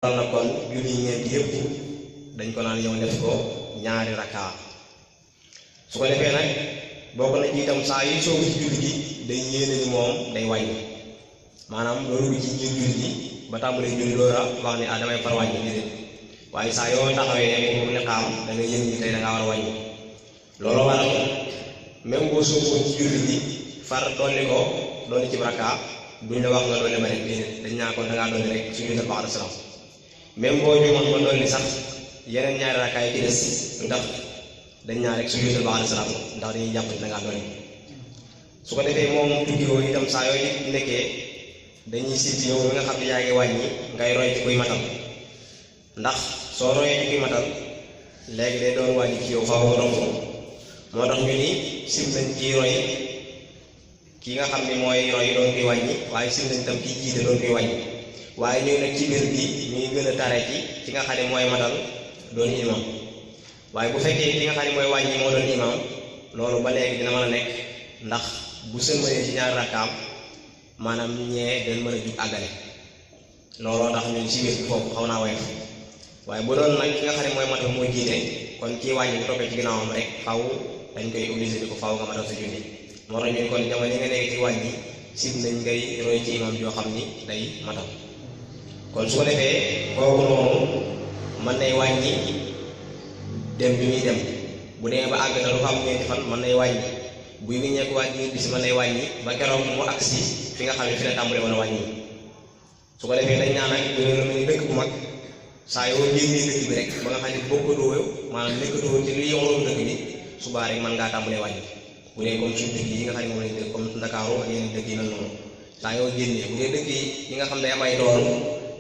waral na kon julli ñeent yëpp dañ ko naan yow def ko ñaari rakka su ko defee nag bokk na ci itam saa yu soobu ci julli gi day yéene ni moom day wàññi maanaam loolu ci ñun julli gi ba tàmbalee julli loolu wax ni damay far wàññi déedéet waaye saa yoo taxawee moom li xaam da nga yëg ni tey da ngaa war a wàññi loolu waral même boo soobu ci julli gi far dolli ci rakka duñ la wax nga dolli ma rek déedéet dañ naa kon da ngaa dolli rek su julli ba'da salaam même boo juumoon ba dolli sax yeneen ñaari rakkaay ci des ndax dañ ñaa rek sujjóotal ba'da salaam ndax dañuy jàpp da ngaa dolli su ko defee moom tuddoo itam saa yooyu nekkee dañuy siit yow mi nga xam ne yaa ngi wàññi ngay roy ci kuy matal ndax soo royee ci kuy matal léegi day doon wàññi ci yow faaw romb moo tax ñu ni sim nañ ci roy ki nga xam ne mooy roy doon koy wàññi waaye sim nañ tam kii jiite doon koy wàññi waaye ñëw nag ci biir bi ñu ngi gën a tare ci ki nga xam ne mooy matal doon imam waaye bu fekkee ki nga xam ne mooy wàññi moo doon imam loolu ba léegi dina mën a nekk ndax bu sëlmalee ci ñaari rakkaam maanaam ñee dañ mën a jug àggale looloo tax ñun ci biir bi foofu xaw naa woyof waaye bu doon nag ki nga xam ne mooy matal mooy jiite kon kii wàññi bu toppee ci ginnaawam rek faw dañ koy obligé di ko faw nga matal sa julli moo tax ñun kon jamono yi nga nekk ci wàññi sib nañ ngay roy ci imam yoo xam ni day matal kon su ko defee kooku noonu mën nay wàññi dem bi muy dem bu demee ba àgg na lu fa am ñeenti fan mën nay wàññi buy wéññeeku wàññi bis mën nay wàññi ba keroog mu agsi fi nga xam ne fi la tàmbalee woon a wàññi su ko defee dañ ñaan nag bu dee lu mel ni dëkk bu mag saa yoo génnee dëkk bi rek ba nga xam ne bokkatoo maanaam nekkatoo ci li yowloon dëkk bi subaa rek mën ngaa tàmbalee wàññi bu dee comme suñu dëkk yi nga xam ne moom lañ dëkk comme Ndakaaru ak yeneen dëkk yi mel noonu saa yoo génnee bu dee dëkk yi nga xam ne am ay tool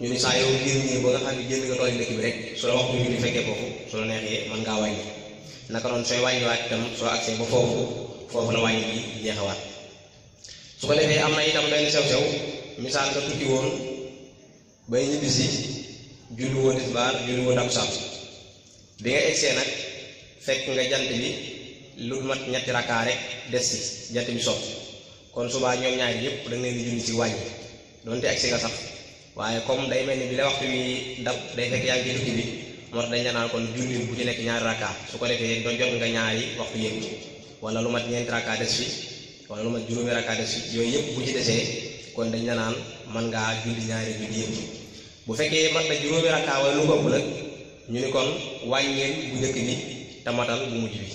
ñu ni saa yow génnee ba nga xam ne génn nga tool dëkk bi rek su la waxtu ñu fekkee foofu su la neexee mën ngaa wàññi naka noonu sooy wàññiwaat itam soo agsee ba foofu la wàññi bi jeexawaat su ko defee am na itam benn sew-sew misaal nga tukki woon bay ñibbisi julli woo tisbaar julli woo takkusaan bi nga egsee nag fekk nga jant bi lu mat ñetti rakkaa rek des ci jant bi sopp kon subaa ñoom ñaari yëpp da nga leen di julli ci wàññi doonte agsi nga sax waaye comme day mel ni bi la waxtu wi dab day fekk yaa ngi ci tukki bi moo tax dañ la naan kon julli bu ci nekk ñaari rakka su ko defee doo jot nga ñaari waxtu yëpp wala lu mat ñeenti rakka des fi wala lu mat juróomi rakka des fi yooyu yëpp bu ci desee kon dañ la naan mën ngaa julli ñaari julli yëpp bu fekkee mat na juróomi rakka wala lu ko ëpp nag ñu ni kon wàññeel bu njëkk bi te matal bu mujj bi